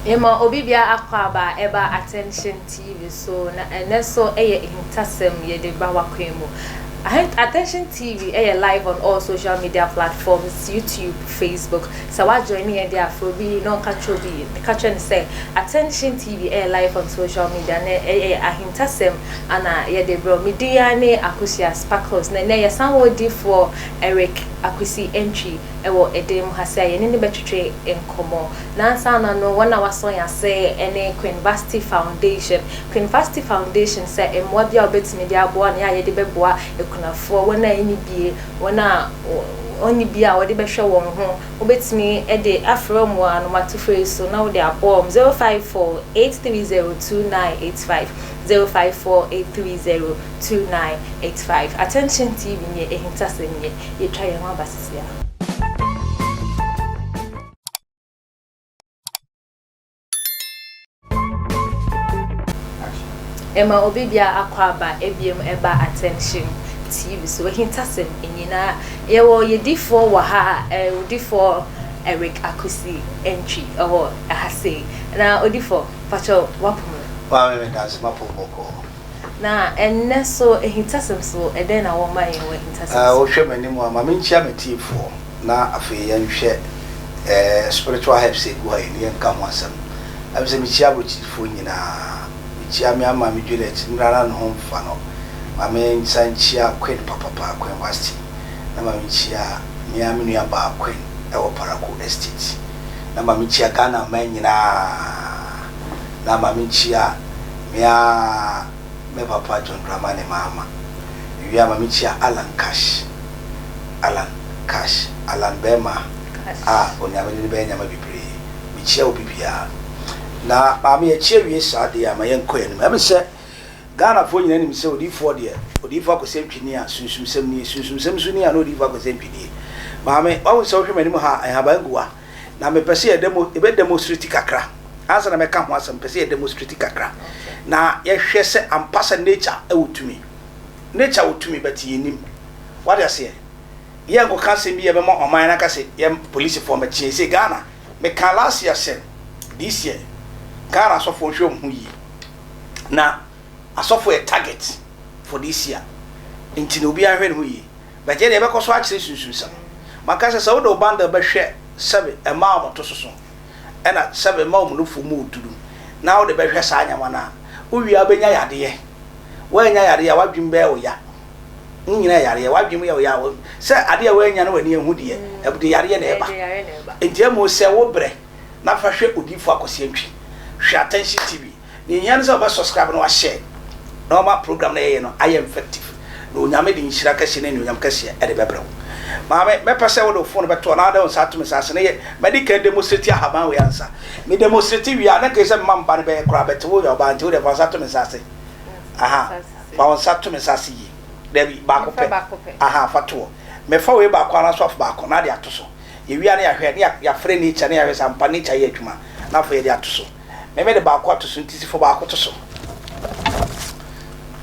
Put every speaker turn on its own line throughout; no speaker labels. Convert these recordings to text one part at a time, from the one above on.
Yɛma obi bia akwaaba ɛba Attention TV so na ɛnɛ so ɛyɛ ahintasɛm yɛde ba w'akwan mu. Attention TV ɛyɛ live on all social media platforms, YouTube, Facebook. Sɛ wa join yɛn de afrɛ obi na ɔnka kyerɛ obi, ka kyerɛ no sɛ Attention TV ɛyɛ live on social media na ɛyɛ ahintasɛm ana yɛde brɛ. Me din ara ne Akosua Sparkles na ɛnɛ yɛsan wɔ odiyifoɔ Eric Akwesi Antwi ɛwɔ ɛdan mu ha sɛ yɛne no bɛtwetwe nkɔmmɔ. Na ansa na no, wɔn a wasɔ yɛn ase ne Queen Vasti Foundation. Queen Vasti Foundation sɛ mmoa bi a wobɛtumi de aboa no, yɛ a yɛde bɛboa akunafoɔ, wɔn a ɛnni bie, wɔn a wɔnni bi a wɔde bɛhwɛ wɔn ho. Wobɛtumi de afrɛ wɔn wɔ anomatofo yi so na wode aboa wɔn 054 830 2985, 054 830 2985. Attention TV nie, ahintasɛm nie, yɛtwa yɛn ho aba sisi a. Ɛma obi bia akwaaba ebiem ɛba Attention TV so. Ahintasɛm nyinaa yɛwɔ yɛdifoɔ wɔ ha, odifoɔ Eric Akwesi Antwi ɛwɔ ha sei. Na odifoɔ, pakyɛw wapom?
Maame, me danse mapom bɔkɔɔ.
Na ɛnnɛ so ahintasɛm so, ɛdɛn na wɔma yɛn wɔ ahintasɛm so?
Wohwɛ m'anim a, ma menkyia m'atiefoɔ na afei yɛnhwɛ spiritual herbs a ɛgu ha yi na yɛnka ho asɛm. Ɛfiri sɛ mekyia aburokyifoɔ nyinaa. Mekyia me maame Juliet, nnora na ne ho mfa no. Ma mensan nkyia Queen papapa, Queen Vasti. Na ma menkyia me ara me nua baa Queen ɛwɔ Parakou Estate. Na ma menkyia Ghana man nyinaa. Na ma menkyia me ara me papa John Dramani Mahama. Mewie a ma menkyia Alan Cash, Alan Cash, Alan bɛɛma a Onyame de no bɛyɛ nneɛma bebree. Mekyia obi biara. Na maame yɛkyia wie saa deɛ a ma yɛnkɔ yɛn anim. Ɛme sɛ Ghanafoɔ nyinaa nim sɛ odiyifoɔ deɛ, odiyifoɔ Akwasi Antwi ni a sunsumsɛm nie, sunsumsɛm nso ni a na odiyifoɔ Akwasi Antwi nie. Maame, wahu sɛ wohwɛ m'anim ha a, nhaban gu ha. Na mepɛ sɛ yɛdemo, yɛbɛ demonstrate kakra. Ansa na mɛka ho asɛm, mepɛ sɛ yɛ demonstrate kakra. Na yɛhwɛ sɛ ampa sɛ nature wɔ tumi. Nature wɔ tumi but yɛnnim. Wate aseɛ? Yɛnkɔka asɛm bi a ɛbɛma ɔman no aka sɛ yɛn polisifoɔ mmɛkye yɛn. Sei Ghana, mekaa last year sɛ this year Ghana asɔfoɔ nhwɛ wɔn ho yie. Na asɔfo yɛ target for this year. Nti no obiara nhwɛ ne ho yie. But yɛn deɛ yɛbɛkɔ so akyerɛ sunsunsɛm. Maka sɛ sɛ wode wo bundle bɛhwɛ sɛbe mmaa a wɔto so so ɛna sɛbe mma wɔn nufoɔ mu duru na wode bɛhwɛ saa nneɛma no a, wowie a wobɛnya yadeɛ. Woannya yadeɛ a w'adwene bɛyɛ wo ya. Ne nyinaa yɛ yareɛ. W'adwene mu yɛ wo ya a, sɛ adeɛ a woannya na w'ani ahu deɛ, ɛde yareɛ na ɛba. Nti mmom sɛ wobrɛ na fa hwɛ Odiyifoɔ Akwasi Antwi, hwɛ Attention TV. Nea ehia ne sɛ wobɛ subscribe na wa share na wama program no a yɛyɛ no ayɛ effective na Onyame de nhyira kɛseɛ ne anuonyam kɛseɛ de bɛbrɛ wo. Maame, mɛpɛ sɛ wode wo phone bɛto hɔ na wode wo nsa ato me nsa ase na yɛ madi kan demonstrate ahaban wei ansa. Me demonstrate wie a na nka sɛ mema me ba no bɛyɛ koraa but woyɛ ɔbaa nti wodeɛ fa wo nsa to me nsa ase. Aha, fa wo nsa to me nsa ase yie. Dabi, baako pɛ. Aha, fa to hɔ. Mefa wei baako anaa so afa baako na ade ato so. Yɛwie a na yɛahwɛ na yɛafrɛ nature na yɛahwɛ sɛ ampa nature yɛ adwuma na afei yɛde ato so. Me mede baako ato so nti si fa baako to so.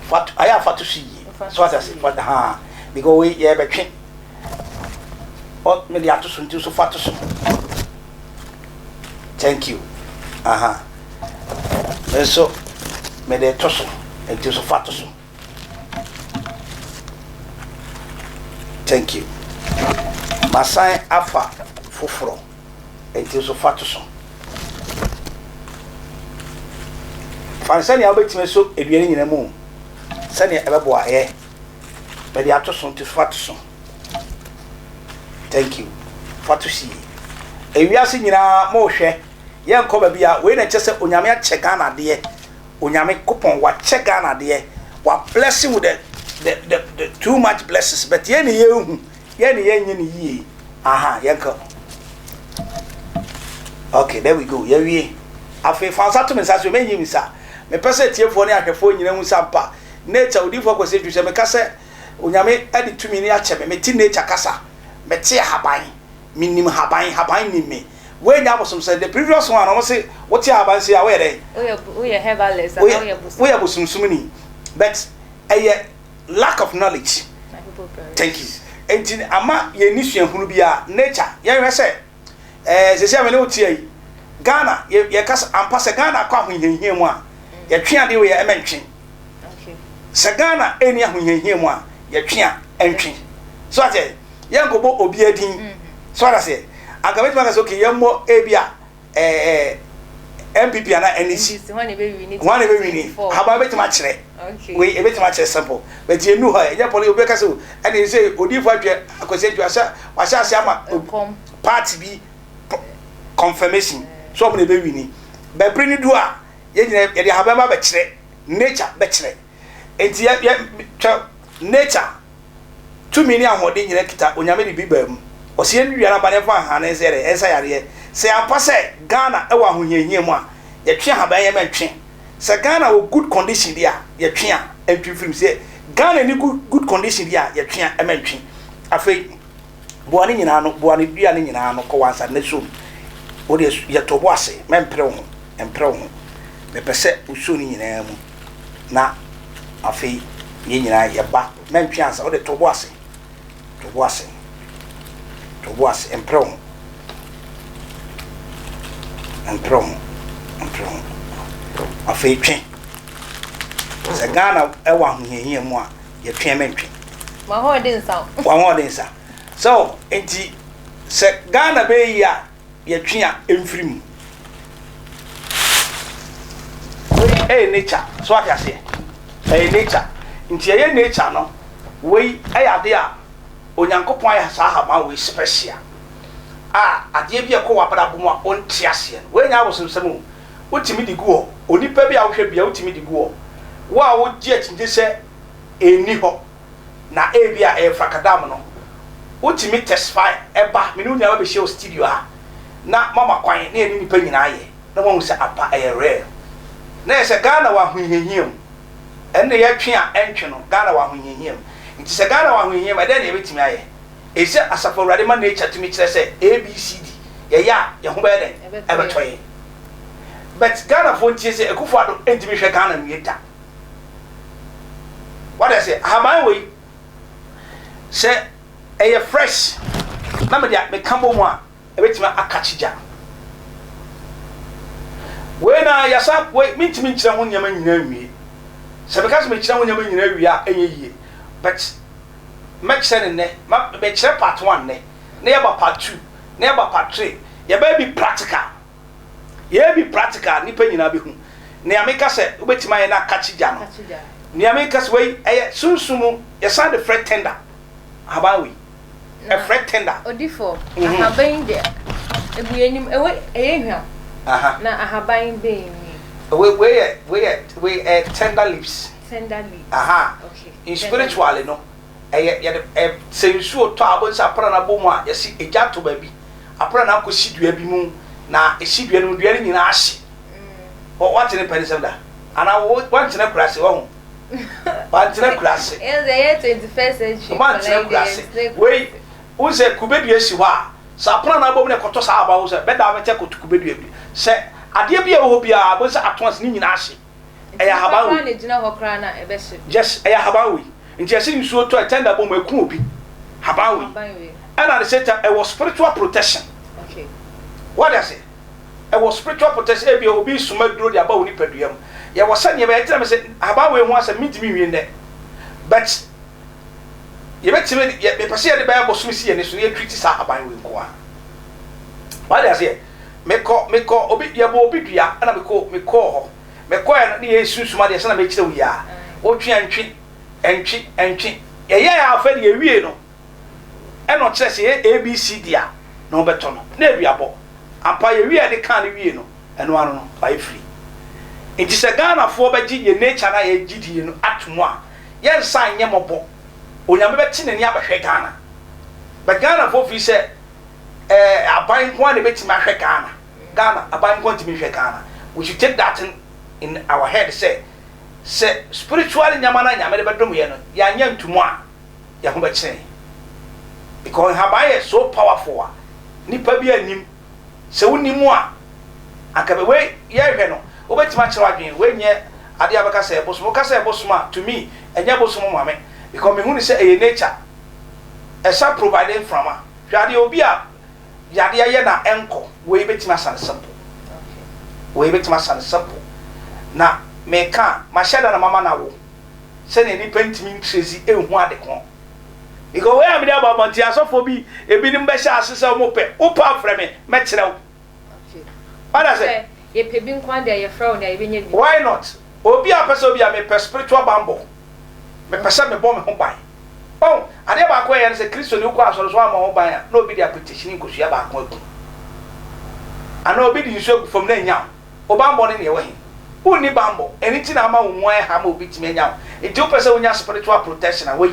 Fa to ayɛ afa to so yie. So ate ase fa ha because wei yɛbɛtwe. Ɔ mede ato so nti so fa to so. Thank you. Aha. Me nso mede to so nti so fa to so. Thank you. Masan afa foforɔ. Enti nso fa to so. Fa no sɛnea wobɛtumi aso dua no nyina mu sɛnea ɛbɛboa ɛ. Mede ato so nti fa to so. Thank you. Fa to so yie. Ewiase nyinaa mohwɛ yɛnkɔ baabi a wei na ɛkyɛ sɛ Onyame akyɛ Ghana adeɛ. Onyame kopɔn wakyɛ Ghana adeɛ. Wa bless with the too much blessings but yɛn ne yɛnhu. Yɛn ne yɛnyɛ ne yie. Aha, yɛnkɔ. Okay, there we go. Yɛwie. Afei fa nsa to me nsa so, menyi me nsa. Mepɛ sɛ atiefoɔ ne ahwɛfoɔ nyina hu sɛ ampa nature odiyifoɔ Kwasi Antwi sɛ meka sɛ Onyame de tumi no akyɛ me. Mete nature kasa. Mete ahaban. Menim haban. Haban nim me. Woanya abosomsɛm. The previous one, wɔn se wote ahaban sei a woyɛ dɛn?
Woyɛ herbalist anaa woyɛ bosom.
Woyɛ bosomsomni. But ɛyɛ lack of knowledge. Thank you. Nti ama yɛn ni suahunu biara. Nature, yɛnhwɛ sɛ ɛɛ sisi a me ne wo tia yi, Ghana yɛ yɛka sɛ ampa sɛ Ghana akɔ ahohiahia mu a, yɛtwe adeɛ wei a ɛmɛ ntwe. Sɛ Ghana ɛnni ahohiahia mu a, yɛtwe a ɛntwe. So ate yɛnkɔbɔ obiara din. So ate aseɛ? Anka mɛtumi aka sɛ okay yɛmmɔ ebi a ɛɛ NPP anaa NDC.
Hwan na ɛbɛwini?
Hwan na ɛbɛwini? Ahaban bɛtumi akyerɛ. Wei ɛbɛtumi akyerɛ simple. But yɛnnu hɔ ɛnyɛ pɔli obi bɛka sɛ o ɛna sɛ odiifo atwa Akwasi Antwi wahyɛ wahyɛ ase ama party bi confirmation so ɔmo na ɛbɛwini. Bɛbere no du a yɛn nyinaa yɛde ahaban ba bɛkyerɛ nature bɛkyerɛ. Nti yɛ yɛ twɛ nature tumi ne ahoɔden nyinaa kita Onyame de bi baa mu. Ɔsɛ yɛn dua no aba na yɛmfa nhane nsɛ yɛdɛ ɛnsa yareɛ. Sɛ ampa sɛ Ghana ɛwɔ ahohiahia mu a yɛtwe ahaban yɛ mɛntwe. Sɛ Ghana wɔ good condition deɛ a yɛtwe a ɛntwe mfiri mu. Sɛ Ghana ni good good condition deɛ a yɛtwe a ɛmɛntwe. Afei boa ne nyinaa no boa ne dua ne nyinaa no kɔ wansa ne so. Wo deɛ yɛto bo ase mɛmpere wo ho mpere wo ho. Mepɛ sɛ wosuo ne nyinaa mu na afei yɛn nyinaa yɛba mɛntwe ansa wode to bo ase to bo ase to bo ase mpere wo ho mpere wo ho mpere wo ho afei twe sɛ Ghana ɛwɔ ahohiahia mu a yɛtwe mɛntwe
W'ahoɔden nsa.
W'ahoɔden nsa so nti sɛ Ghana bɛyɛ yi a yɛtwe a ɛmfiri mu. Wei ɛyɛ nature so ate aseɛ ɛyɛ nature nti ɛyɛ nature no wei ɛyɛ adeɛ a Onyankopɔn ayɛ saa ahaban wei special a adeɛ bi a ɛkɔ w'abrabɔ mu a wonte aseɛ no wei nyɛ abosomsɛm o wotumi de gu hɔ onipa bi a wohwɛ bia wotumi de gu hɔ wo a wogye akyingye sɛ ɛnni hɔ na ebia ɛyɛ frakadam no wotumi testify ɛba me ne wo nyinaa bɛbɛhyia wɔ studio ha na moama kwan na yɛne nnipa nyinaa ayɛ na moahu sɛ ampa ɛyɛ real na ɛyɛ sɛ Ghana wɔ ahohiahia mu ɛnne yɛtwe a ɛntwe no Ghana wɔ ahohiahia mu nti sɛ Ghana wɔ ahohiahia mu ɛdɛn na yɛbɛtumi ayɛ ɛsɛ sɛ asafo awurade ma nature tumi kyerɛ sɛ ABCD yɛyɛ a yɛn ho bɛyɛ dɛn ɛbɛtɔ yɛn but Ghanafoɔ ntie sɛ Akufo Addo ntumi hwɛ Ghana nwie da wade ase ahaban wei sɛ ɛyɛ fresh na mede meka bɔ mu a ɛbɛtumi akakye gya wei na yɛsa wei mentumi nkyerɛ ho nneɛma nyinaa nwie sɛ meka sɛ mekyerɛ ho nneɛma nyinaa wie a ɛnyɛ yie but mɛkyerɛ ne nnɛ ma mekyerɛ part 1 nnɛ na yɛba part 2 na yɛba part 3 yɛbɛyɛ bi practical yɛyɛ bi practical nipa nyinaa bɛhu nea meka sɛ wobɛtumi ayɛ no akakye gya no nea meka sɛ wei ɛyɛ sunsum yɛsan de frɛ tender ahaban wei ɛfrɛ tender.
Odifo, ahaban yi de egu yɛn anim ɛwɔ ɛyɛ hwam. Na ahaban bɛn ni?
Wei wei yɛ wei yɛ wei ɛyɛ tender leaves.
Tender leaves.
Aha.
Okay.
In spiritually no ɛyɛ yɛde ɛ sɛ nsuo tɔ a wobɛhu sɛ aprannaa bɔ mu a yɛsi egya ato baabi aprannaa kɔ si dua bi mu na esi dua no mu dua no nyinaa ahye. Wɔ wate ne mpɛ ne nsɛm da anaa wo wantena kurase wahu wantena kurase.
Ɛyɛ sɛ ɛyɛ 21st century.
Wantena kurase wei wohu sɛ kube dua si hɔ a sɛ aprannaa bɔ mu na ɛkɔtɔ saa aba wo sɛ bɛda wobɛte akɔto kube dua bi sɛ adeɛ bi a ɛwɔ hɔ biara wobɛhu sɛ ato ase ne nyinaa ahye. Ɛyɛ ahaban wei.
Nti nipa koraa na egyina hɔ koraa na ɛbɛhye.
Yes, ɛyɛ ahaban wei. Nti ɛsɛ nsuo tɔ ɛtɛnda bɔ mu ɛku obi. Haban wei. Ɛna at the same time ɛwɔ spiritual protection.
Okay.
Wate ase? Ɛwɔ spiritual protection ebia obi resoma aduro de aba wo nipadua mu. Yɛwɔ sɛdeɛ ɛbɛyɛ nti na mese ahaban wei ho asɛm mentumi nwie nnɛ. But yɛbɛtumi de yɛ mepɛ sɛ yɛde bɛyɛ bosome si yɛn ani so na yɛtreat saa ahaban wei nko ara. Wate aseɛ? Mekɔ mekɔ obi yɛbɔ obi dua ɛna mekɔ mekɔɔ hɔ. Mekɔɛ no ne yɛ sunsum adeɛ sɛnea mekyerɛ wo yi a. Wotwe ɛntwe ɛntwe ɛntwe. Yɛyɛɛ a afei de yɛwie no ɛna ɔkyerɛ sɛ yɛyɛ ABCD a ne ho bɛtɔ no. Na aduabɔ. Ampa yɛwie a yɛde kaa no wie no ɛno ano no wayɛ free. Nti sɛ Ghanafoɔ bɛgye yɛn nature no a yɛgye die no ato mu a yɛnsan nyɛ mmɔbɔ. Onyame bɛte n'ani abɛhwɛ Ghana. But Ghanafoɔ feel sɛ eh, aban nko ara na ɛbɛtumi ahwɛ Ghana. Ghana, aban nko ara ntumi nhwɛ Ghana. We should take that thing in our head sɛ, sɛ spiritual nneɛma no a Nyame de bɛdom yɛn no, yɛanyɛ ntomu a, yɛn ho bɛkyere yɛn. Because nhaban yɛ so powerful a, nipa bi annim. Sɛ wonim a, anka bɛ, wei yɛhwɛ no, wobɛtumi akyerɛ w'adwene, wei nyɛ adeɛ a wobɛka sɛ ɛbosom. Woka sɛ ɛbosom a, to me, ɛnyɛ bosom ma me. Because mehu no sɛ ɛyɛ nature. Ɛsa provide mframa. Hwɛ adeɛ, obi a yadeɛ yɛ na ɛnkɔ, wei bɛtumi asa no simple. Wei bɛtumi asa no simple. Na meka a, mahyɛ da na mama no awo sɛnea nnipa ntumi ntrezi nhu ade ko. Because wei a mede aba abɔnten, asɔfoɔ bi, ebinom bɛhyɛ ase sɛ wɔpɛ, wopɛ a frɛ me, mɛkyerɛ wo. Wate ase?
Sɛ yɛpɛ bi nko ara deɛ a, yɛfrɛ wo deɛ a, yɛbɛnya bi.
Why not? Obi a ɔpɛ sɛ obi a mepɛ spiritual banbɔ, mepɛ sɛ mebɔ me ho ban. Wahu? Adeɛ baako a ɛyɛ ne sɛ, Kristoni wokɔ asɔre so woammɔ ho ban a, na obi de apetehye ne nkosua baako agu. Anaa obi de nsuo agu fam na anya wo. Wo banbɔ ne deɛ ɛwɔ he? Wonni banbɔ. Ɛno nti na ama wo mu ayɛ ha ma obi tumi anya wo. Nti wopɛ sɛ wonya spiritual protection a, wei,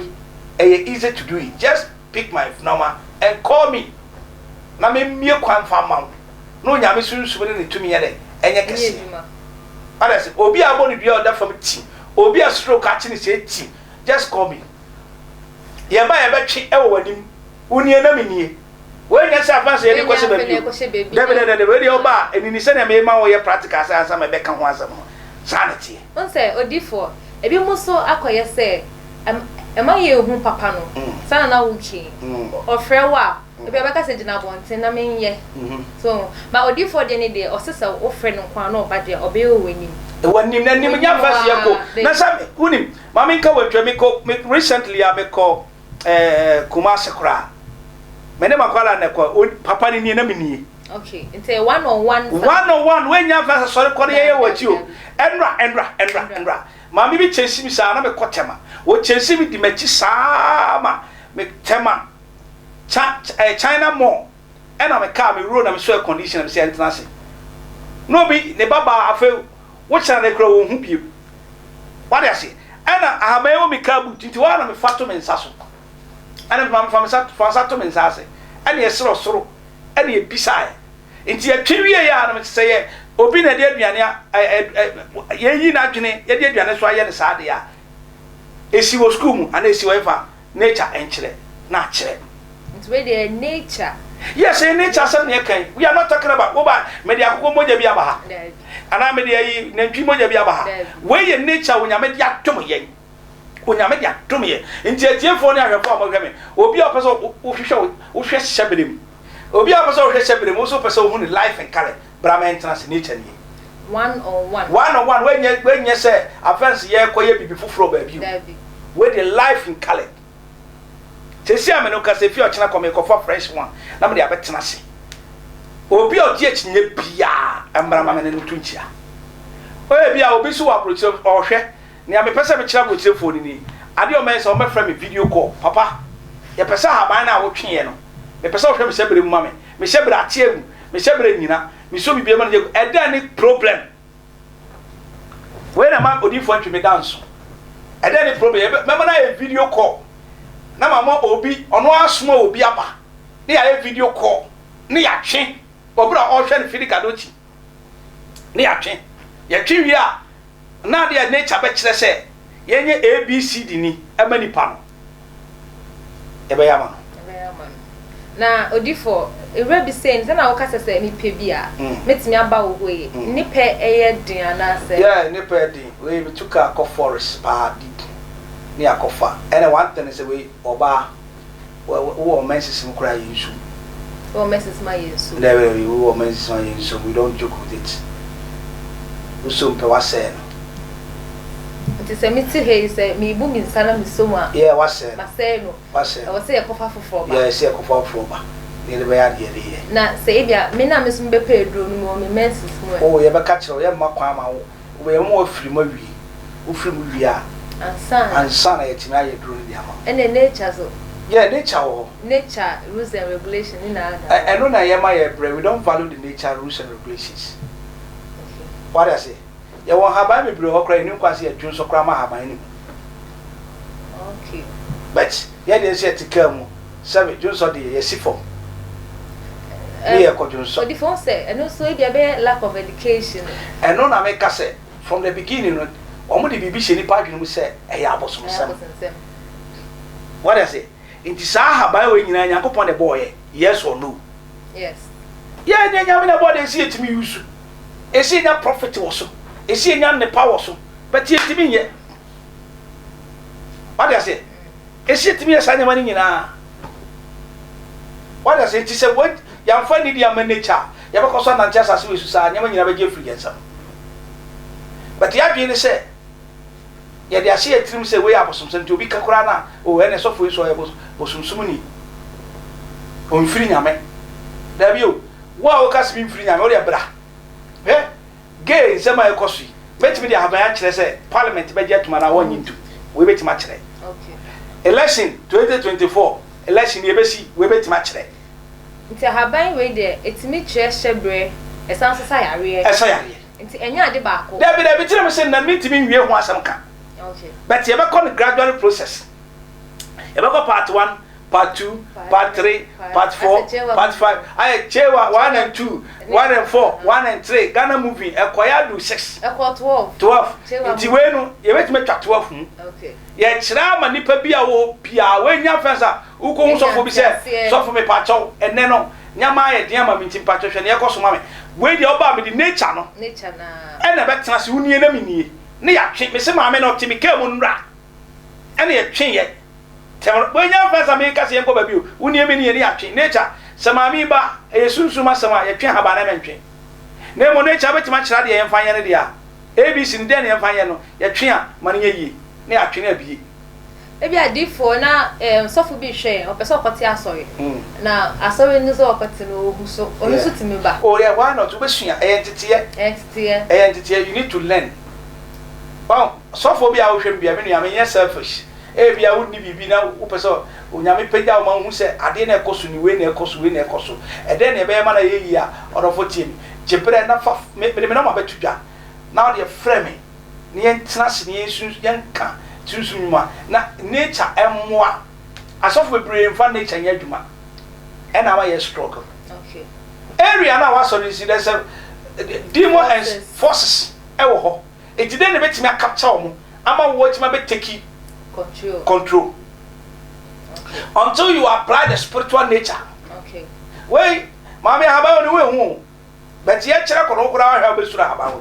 ɛyɛ easy to do it. Just pick my number and call me na memmue kwan mfa mma wo na Onyame Sunsum ne ne tumi nyɛ dɛn? Ɛnyɛ kɛseɛ. Wate ase? Obi a abɔ no dua a ɔda fam ti, obi a stroke akye no sɛɛ ti, just call me. Yɛba a yɛbɛtwe wɔ w'anim, wo nie na me nie. Wei nyɛ sɛ afa sɛ yɛde kɔhyɛ baabi o. Dabi dabi dabi, wei deɛ woba a, ɛnini sɛdeɛ mema woyɛ practical sɛ ansa mɛbɛka ho asɛm no, saa na ɛteɛ.
Wohu sɛ odiyifoɔ, ebinom nso akɔyɛ sɛ ɛma yɛnhu papa no, saa na na woka yi, ɔfrɛ wo a, ebia ɔbɛka sɛ gyina abɔnten na menyɛ, so wohu, but odiyifoɔ deɛ ne deɛ, ɔse sɛ wofrɛ no nko ara na ɔba deɛ a, ɔbɛyɛ wɔ w'anim.
W'anim, n'anim nyɛ fɛ sɛ yɛkɔ, na sɛ wonim, ma menka wɔ ntwa, mekɔ, me, recently a mekɔ ɛɛ Kumasi koraa, me ne m'akwadaa na ɛkɔ, papa no nie na me nie.
Okay, nti ɛyɛ one on one.
One on one, woanya fɛ sɛ sɔre kɔ no yɛyɛ wɔ akyi o. Ɛnra, ɛnra, ɛnra, ɛnra. Maame bi kyɛnse mi saa na mekɔ Tema. Wɔkyɛnse mi di m'akyi saa ma me Tema, China Mall. Ɛna me kaa me wuro na me sɔ air condition na me sɛ ɛntena ase. Na obi ne ba baa afei wokyerɛ no kura wɔn ho biem. Wade ase. Ɛna ahaban wɔ me kaa boot nti hɔ a na me fa to me nsa so. Ɛna me maame fa me nsa fa nsa to me nsa ase. Ɛna yɛsrɛ ɔsoro ɛna yɛbisaeɛ. Nti yɛtwe wieeɛ a na me sɛ yɛ obi na ɛde aduane a ɛ ɛ yɛyi n'adwene yɛde aduane so ayɛ no saa deɛ a ɛsi wɔ sukuu mu anaa ɛsi wɔ ɛfa nature nkyerɛ na akyerɛ.
Nti wei deɛ ɛyɛ nature.
Yes, ɛyɛ nature asɛm na yɛka yi. We are not talking about wo ba mede akokɔ mogya bi aba ha.
Daabi.
Anaa mede ayi nantwi mogya bi aba ha.
Daabi.
Wei yɛ nature a Onyame de adom yɛn. Onyame de adom yɛn. Nti atiefoɔ ne ahwɛfoɔ a mohwɛ me, obi a ɔpɛ sɛ wohwehwɛ wohwɛ hyɛberɛ mu, obi a ɔpɛ sɛ wohwɛ hyɛberɛ mu, wo nso wopɛ sɛ wohu ne life and colour, bra ma yɛntena ase, nature nie.
One on one.
One on one, woanyɛ woanyɛ sɛ afɛnse yɛrekɔ yɛ biribi foforɔ baabi o.
Daabi.
Wei deɛ life in colour. Seesei a me ne wo kasa, efi ɔkyena kɔ merekɔfa fresh one na mede abɛtena ase. Obi a ɔgye akyinnye biara mmra ma me ne no nto nkyia. Ebia obi nso wɔ aburokyire ɔrehwɛ. Nea mepɛ sɛ mekyerɛ aburokyirefoɔ no nie, Adeɛ a wɔbɛyɛ sɛ wɔbɛfrɛ me video call, Papa, yɛpɛ sɛ ahaban no a wotweeɛ no, mepɛ sɛ wohwɛ me hyɛberɛ mu ma me. Me hyɛberɛ ate agu, me hyɛberɛ nnyina, mesɔ biribiara mu a na gya gu. Ɛdɛn ne problem? Wei na ɛma odiyifoɔ ntwe me da nso. Ɛdɛn ne problem? Yɛbɛ, mɛma no ayɛ video call na mama obi, ɔno ara asoma obi aba ne yɛayɛ video call ne yɛatwe wɔ berɛ a ɔrehwɛ no Fidi Gadokyi ne yɛatwe. Yɛtwe wie a, na adeɛ a nature bɛkyerɛ sɛ yɛnyɛ ABCD ni ɛma nipa no, yɛbɛyɛ ama no.
Yɛbɛyɛ ama no. Na odifoɔ, ewura bi sei no, sɛnea woka sɛ sɛ mepɛ bi a, mɛtumi aba wo hɔ yi, ne pɛ yɛ den anaasɛ?
Yeah, ne pɛ yɛ den. Wei metu kaa kɔ forest paa deep ne akɔfa. Ɛna one thing ne sɛ wei ɔbaa. Wo wɔ menses mu koraa yɛ nsu.
Wo wɔ menses mu a yɛ nsu.
Dabi dabi wo wɔ menses mu a yɛ nsu we don't joke with it. Wo so mpɛ wasɛɛ no.
Nti sɛ me te ha yi sɛ me bu me nsa na me so mu a.
Yeah wasɛɛ no.
Masɛɛ no.
Wasɛɛ no.
Ɛwɔ sɛ yɛ kɔfa foforɔ ba.
Yeah ɛsɛ yɛ kɔfa foforɔ ba na yɛde bɛyɛ adeɛ yɛde yɛ.
Na sɛ ebia me na me nso me bɛpɛ aduro no me wɔ me menses mu ɛ.
Oh yɛbɛka kyerɛ wo yɛmma kwan ma wo. Wobɛyɛ ma wafiri mu awie. Wofiri mu wie a,
Ansa na.
ansa na yɛatumi ayɛ aduro no de ama wo.
Ɛnna nature so.
Yeah, nature wɔ hɔ.
Nature rules and regulation ne nyinaa da hɔ.
Ɛno na ɛyɛ ma yɛbrɛ. We don't value the nature rules and regulations.
Okay.
Wate aseɛ? Yɛwɔ nhaban bebree wɔ hɔ koraa, yɛnnim kwan sɛ yɛdwo nso koraa ma ahaban no mu.
Okay.
But yɛn deɛ sɛ yɛte kaa mu, sɛbe dwonsɔ deɛ yɛsi fam ne yɛkɔ dwonsɔ.
Odifo ho sɛ ɛno nso ebia ɛbɛyɛ lack of education.
Ɛno na meka sɛ from the beginning no wɔn de biribi hyɛ nipa adwene mu sɛ ɛyɛ abosomsɛm.
Ɛyɛ abosomsɛm.
Wate aseɛ? Nti saa ahaban wei nyinaa Nyankopɔn na ɛbɔɔyɛ, yes or no?
Yes.
Yɛ deɛ Nyame na ɛbɔɔ deɛ ɛsi yɛtumi use, ɛsi yɛnya profit wɔ so, ɛsi yɛnya nnepa wɔ so, but yɛntumi nyɛ. Wate aseɛ? Ɛsi yɛtumi yɛ saa nneɛma no nyinaa. Wate aseɛ? Nti sɛ yɛamfa nidi amma nature a, yɛbɛkɔ so anante asase wei so saa, nneɛma nyinaa bɛgye afiri yɛn nsam. But yɛn adwene ne sɛ, yɛde ahyɛ yɛn tirim sɛ wei yɛ abosomsɛm nti obi ka koraa no a, oh ɛne sɔfo yi nso ɔyɛ bosomsomni. Ɔmfiri Nyame. Daabi o, wo a woka sɛ memfiri Nyame, wo deɛ bra. Hwɛ, gay nsɛm a ɛkɔ so yi, mɛtumi de ahaban akyerɛ sɛ parliament bɛgye atum anaa wɔnnye ntum. Wei bɛtumi akyerɛ. Election 2024, election yɛbɛsi, wei bɛtumi akyerɛ.
Nti ahaban wei deɛ, ɛtumi kyerɛ hyɛberɛ, ɛsan nso sa yareɛ.
Ɛsa yareɛ.
Nti ɛnyɛ ade baako.
Dabi dabi, kyerɛ me sɛ nnɛ mentumi nwie ho asɛm ka. But yɛbɛkɔ no gradually process. Yɛbɛkɔ part one, part 2, part 3, part 4, part 5. Ayɛ Chewa 1 and 2, 1 and 4, 1 and 3. Ghana movie ɛkɔyɛ adu 6.
Ɛkɔ 12.
12. Nti wei no yɛbɛtumi atwa 12 mu. Yɛkyerɛ ama nipa bi a wɔ biara wɔanya fɛn sa wokɔhu sɔfo bi sɛ sɔfo mepakyɛw ɛnɛ no nyama ayɛ den ama me nti mpakyɛw hwɛ ne ɛkɔ so ma me. Wei deɛ ɔbaa mede nature no ɛna ɛbɛtena se wonie na menie ne yɛatwe. Mese maame no ɔte me kaa mu nnora ɛna yɛtwe yɛ. Tɛm wanya mfa sa meka sɛ yɛnkɔ baabi o, wo nie me nie ne yɛatwe. Nature, sɛ maame yi ba, ɛyɛ sunsum asɛm a, yɛtwe ahaban na ɛmɛntwe. Na mmom nature wobɛtumi akyerɛ adeɛ yɛmfa nyɛ no deɛ a, ABC no dɛn na yɛmfa nyɛ no, yɛtwe a, ma no nyɛ yie, na yɛatwe no abie.
Ebia diifoɔ na ɛɛm sɔfo bi rehwɛ yɛn, ɔpɛ sɛ ɔkɔte asɔre, na asɔre no sɛ ɔkɔte no ɔhu so, ɔno nso tumi ba.
Oh yeah, why not, wobɛsua, ɛyɛ nteteɛ.
Ɛyɛ nteteɛ.
Ɛyɛ nteteɛ, you need to learn. Wahu, sɔfoɔ bi a wohwɛ me bia, me nua, menyɛ selfish. Ebia wonni biribi na wopɛ sɛ Onyame pagya wo ma wohu sɛ adeɛ no a ɛkɔ so ni, wei na ɛkɔ so, wei na ɛkɔ so. Ɛdɛn na ɛbɛyɛ ma no ayɛ yie a? Ɔdɔfoɔ tie me. Gye berɛ na fa, me, mede me nɔma bɛto dwa, na wodeɛ frɛ me na yɛntena ase na yɛnsu, yɛnka sunsum nnwuma na nature mmoa. Asɔfo bebree mfa nature nyɛ adwuma, ɛna ama yɛ struggle. Area no a w'asɔre no si, there's a demon and forces ɛwɔ hɔ. Enti dɛn na ebetumi akapkya wɔn ama wɔatumi abɛ take control? Until you apply the spiritual nature. Wei, maame ahaban wɔ ne ho ehu o. But yɛkyerɛ kɔ no wo koraa ahwɛ a wobɛsuro ahaban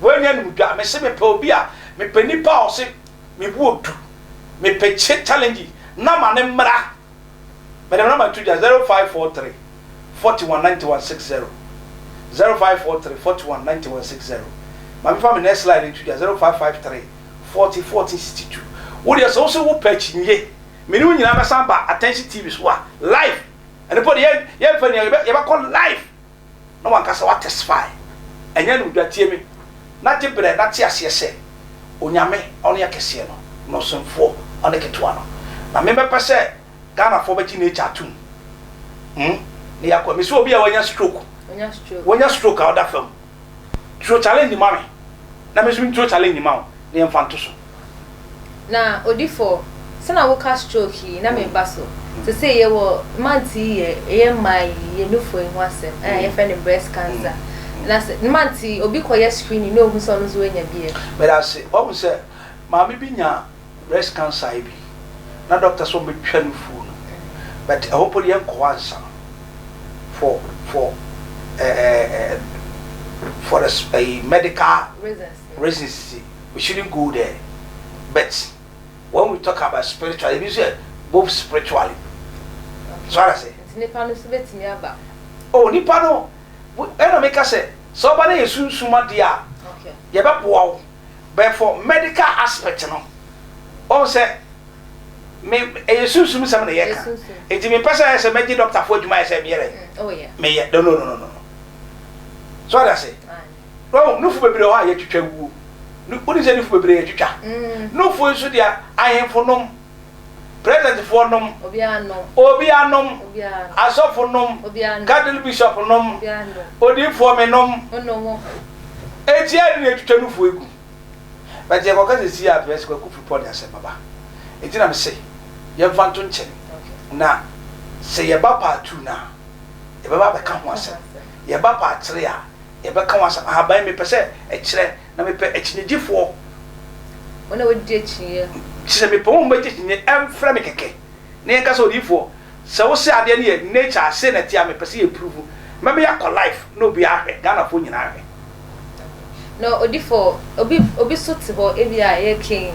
wei. Woanya nimdwa. Mese mepɛ obi a, mepɛ nipa a ɔse mebu odu. Mepɛ challenge na ma ne mmra. Mede me nɔma to dwa, 0543 41 91 60, 0543 41 91 60. Ma memfa me next slide nto dwa, 0553 40 14 62. Wo deɛ sɛ wo se wopɛ akyinnye, me ne wo nyinaa bɛsan ba Attention TV so a, live. Ɛno mpo deɛ yɛmfa nni agorɔ, yɛbɛkɔ live. na wankasa wa testify. Ɛnyɛ animdwa, tie me na gye berɛ na te aseɛ sɛ Onyame ɔne akɛseɛ no na ɔsomfoɔ ɔne ketewa no. Na me mɛpɛ sɛ Ghanafoɔ bɛgye nature atom hmm na yɛakɔ. Mese obi a wanya stroke, wanya stroke a ɔda fam, turo challenge ma me na me nso me nturo challenge ma wo na yɛmfa nto so.
Na odifo, sɛ na woka stroke yi na meba so. Sesei yɛwɔ month yi yɛ ɛyɛ mmaa yi yɛ nufoɔ yi ho asɛm a yɛfrɛ no breast cancer. Na sɛ month yi obi kɔyɛ screening na ohu sɛ ɔno nso wanya bi ɛ.
Meda ase. Wahu sɛ maame bi nya breast cancer yi bi na doctor sɛ ɔmbɛtwa nufoɔ no but ɛhɔ mpo deɛ yɛnkɔ hɔ ansa for eh, for the medical reasons nti we shouldn't go there but when we talk about spiritual ebi nso yɛ both spiritually so ara sɛ.
Nti nipa no nso betumi aba.
Oh nipa no ɛna mi ka sɛ sɛ ɔba no yɛ sunsum adeɛ a yɛbɛboa wo but for medical aspect no ɔn sɛ me ɛyɛ sunsum nsɛm na yɛka nti mi mpɛ sɛ ɛyɛ sɛ mɛgye doctor fo adwuma yɛ sɛ meyɛ dɛ meyɛ no no no no so ɔda se. Wahu, nufu bebree wɔ hɔ a yɛtwitwa wuo. Wonim sɛ nufu bebree yɛtwitwa? Nufu nso deɛ ahemfo nom, presidentfoɔ nom, obiara nom, asɔfo nom, Catholic bishop nom, odiyifoɔ me nom. Enti ɛde na yɛtwitwa nufu egu. But yɛkɔka sɛ si a afei Kwaku Frimpong de asɛm bɛba. Enti na mese yɛmfa nto nkyɛn na sɛ yɛba part 2 no a yɛbɛba abɛka ho asɛm. Yɛba part 3 a Yɛbɛka ho asɛm. Ahaban yi, mepɛ sɛ ɛkyerɛ, na mepɛ akyinnyegyefoɔ.
Wɔn a wɔdi akyinnyeɛ.
Kyerɛ sɛ, mepɛ wɔn a wɔbɛgye akyinnyeɛ, ɛmfrɛ me kɛkɛ, na yɛnka sɛ, Odiyifoɔ, sɛ wose adeɛ no yɛ nature a, sei na ɛteɛ a, mepɛ sɛ yɛ prove. Mɛma yɛakɔ live na obiara ahwɛ, Ghanafoɔ nyinaa ahwɛ.
Na odifoɔ, obi, obi so te hɔ, ebia yɛreka yi,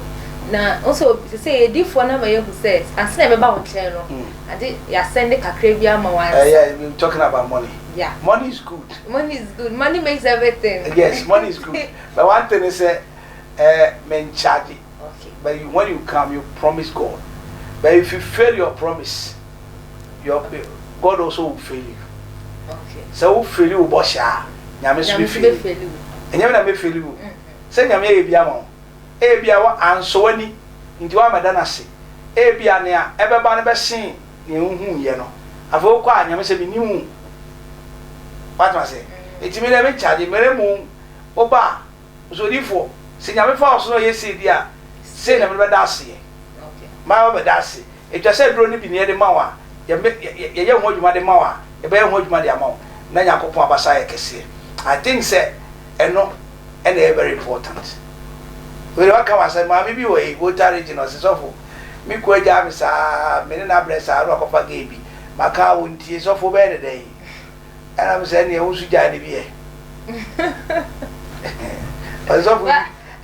na wo nso, seesei adiyifoɔ no ama yɛahu sɛ, ansa na yɛbɛba wo nkyɛn no, ade, yɛasɛnde kakra bi ama wo ansa.
Yeah, we talking about money.
Yeah.
Money is good.
Money is good. Money makes everything.
Yes, money is good. But one thing is, men charge. But you, when you come, you promise God. But if you fail your promise, your God also will fail you. Sɛ wo fail wo bɔhyɛ a, Nyame so bɛ fail you. Ɛnyɛ me na mɛ fail you. Sɛ Nyame ayɛ bi ama wo. Ebia wa ansɔ w'ani nti woammɛda no ase. Ebia nea ɛbɛba no bɛsen nea wuhuiɛ no. Afei wokɔ a, Nyame sɛ mennim wo. Woate ase? Nti me deɛ me charge, mmerɛ mu woba a, Ɔsɛ odiyifoɔ, sɛ Nyame fa wo so na ɔyɛ sei deɛ a, sei na mede bɛda aseɛ. Maa wabɛda ase. Ɛtwa sɛ aduro no bi na yɛde ma wo a, yɛyɛ ho adwuma de ma wo a, yɛbɛyɛ ho adwuma de ama wo na Nyankopɔn abasa ayɛ kɛseɛ. I think sɛ ɛno na ɛyɛ very important. Wei deɛ waka m'asɛm, maame bi wɔ he, Volta region, ɔse sɔfo, me kunu agyaa me saa, me ne no abrɛ saa na wakɔfa gay bi, maka a ɔntie, sɔfo wobɛyɛ no dɛn? Ɛna me sɛ ɛneɛ wo nso gyae no bi ɛ. Ɔse sɔfo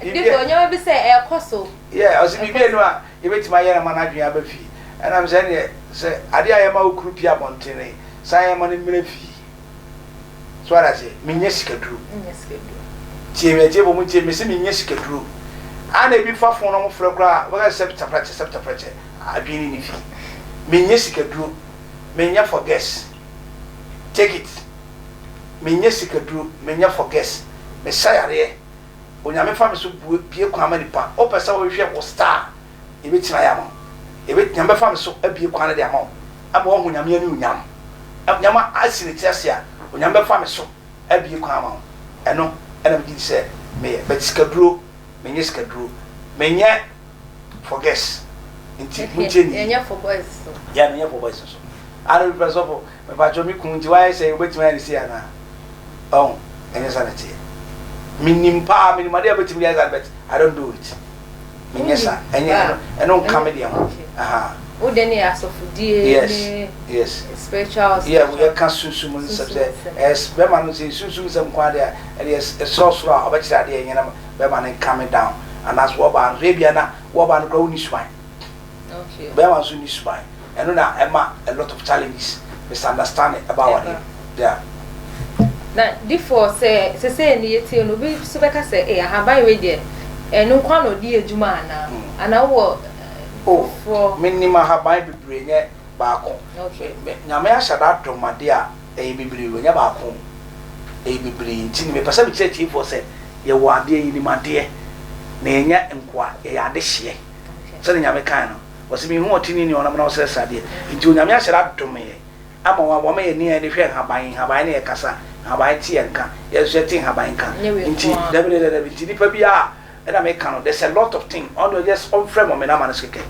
biribi ɛ. Nneɛma bi sɛ ɛkɔ so.
Yeah, ɔse biribi ɛnu a yɛbɛtumi ayɛ no ama n'adwene aba fie. Ɛna me sɛ ɛneɛ sɛ adeɛ a yɛma wo kunu pie abɔntene, san yɛma no mmra fie. So wate aseɛ? Menyɛ sikaduro. Tie me atiefo mo ntie me se menyɛ sikaduro. Ana ebi fa fon na ɔmo frɛ koraa wɔbɛka sɛ sɛptaprɛkyɛ sɛptaprɛkyɛ adwene ne ne fie. Menyɛ sikaduro. Menyɛ for guess. Take it. Menyɛ sikaduro. Menyɛ for guess. Mesa yareɛ. Onyame fa me so bue bue kwan ma nipa. Wopɛ sɛ wohwehwɛ wo star a, yɛbɛtumi ayɛ ama wo. Yɛbɛ Nyame bɛfa me so abue kwan no de ama wo ama woahu Nyame anuonyam. Nyame asi ne tiri ase a, Onyame bɛfa me so abue kwan ama wo. Ɛno na megye di sɛ meyɛ. But sikaduro, menyɛ sikaduro. Menyɛ for girls. Nti montie ne yie.
Yɛnyɛ for boys so.
Yeah, menyɛ for boys nso. Ana bi pɛ sɔfo, mepakyɛw me kunu nti wayɛ sɛ wobɛtumi ayɛ no sei anaa? Ɔho, ɛnyɛ saa na ɛteɛ. Menim paa, menim adeɛ a wobɛtumi de ayɛ saa but I don't do it. Menyɛ saa. Ɛnyɛ ɛno, ɛno nka me deɛ ho. Aha.
Wo deɛ ne yɛ asɔfodie
Yes,
ne
yes.
spiritual
Yeah,
spiritual.
yɛka sunsum nsɛm
Sunsum
sɛ
nsɛm.
ɛs bɛrima no sɛ sunsum nsɛm nko ara deɛ a, ɛdeɛ ɛsrɛ ɔsoro a ɔbɛkyerɛ adeɛ ɛnyɛ na bɛrima no nkame down. Anaasɛ wɔbaa no so ebia na wɔbaa no koraa wonni suban.
Okay.
Bɛrima nso nni suban. Ɛno na ɛma a lot of challenges, misunderstanding ɛba awareɛ mu. Yeah.
Na difoɔ sɛ sesei no yɛtie no obi nso bɛka sɛ ee ahaban wei deɛ ɛno nko ara na ɔde yɛ adwuma anaa? Anaa wowɔ
Oh,
foforɔ?
menim ahaban bebree nyɛ baako.
Okay.
Me, Nyame ahyɛ da adom adeɛ a ɛyɛ bebree o, ɛnyɛ baako o. Ɛyɛ bebree nti no mepɛ sɛ mekyerɛ atiefoɔ sɛ yɛwɔ adeɛ, yɛnim adeɛ, na yɛnyɛ nkoa, yɛyɛ adehyeɛ. Sɛdeɛ Nyame kae no, ɔse menhu ɔteneeni a ɔnam na ɔsrɛsrɛ adeɛ. Nti Onyame ahyɛ da adom yɛn ama wa wama yɛn ani a yɛde hwɛ nhaban, nhaban ne yɛkasa, nhaban te yɛn nka, yɛn nso yɛte nhaban nka. Nti dabi dabi dabi, nti nipa biara a ɛna meka no, there's a lot of thing, ɔno deɛ just ɔmfrɛ me wɔ me number no so kɛkɛ,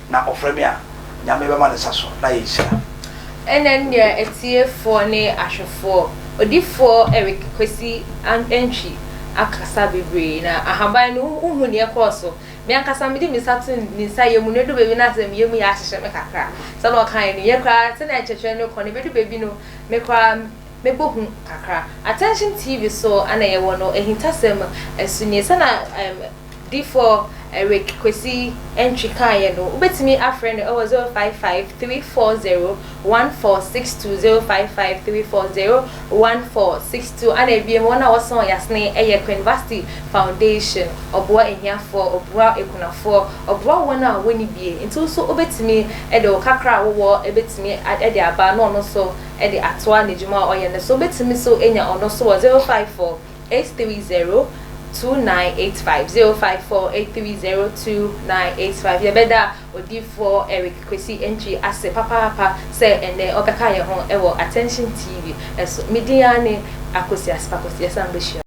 na ɔfrɛ me a, Nyame bɛma ne nsa so na ayɛ nhyira.
Ɛna nea atiefoɔ ne ahwɛfoɔ, Odifoɔ Eric Kwesi Antwi akasa bebree, na ahaban no wohu nea ɛkɔɔ so. Me ankasa mede me nsa to me nsa yam no, edu baabi na sɛ me yam yɛ ahyehyɛ me kakra. Sɛnea ɔkae no, yɛ koraa sɛnea nkyerɛkyerɛ no kɔ no, ebedu baabi no, me koraa mɛbɔ hu kakra. Attention TV so na yɛwɔ no, ahintasɛm so nie. Sɛnea ɛm Difoɔ Eric Kwesi Antwi kaeɛ no, wobɛtumi afrɛ no wɔ 055 340 1462, 055 340 1462. Ana ebiem, wɔn a wɔsɔn yasene yɛ Queen Vasti Foundation. Ɔboa ahiafoɔ, ɔboa akunafoɔ, ɔboa wɔn a wɔnni bie. Nti wo nso wobɛtumi de wo kakra a wowɔ bɛtumi de aba na ɔno nso de atoa n'adwuma a ɔyɛ no so. Wobɛtumi nso anya ɔno nso wɔ 054 830 2985, 054 830 2985. Yɛbɛda Odiyifoɔ Eric Kwesi Antwi ase papaapa sɛ ɛnnɛ ɔbɛka yɛn ho wɔ Attention TV so. Me din ara ne Akosua Aspakwasi. Yɛsan bɛhyia.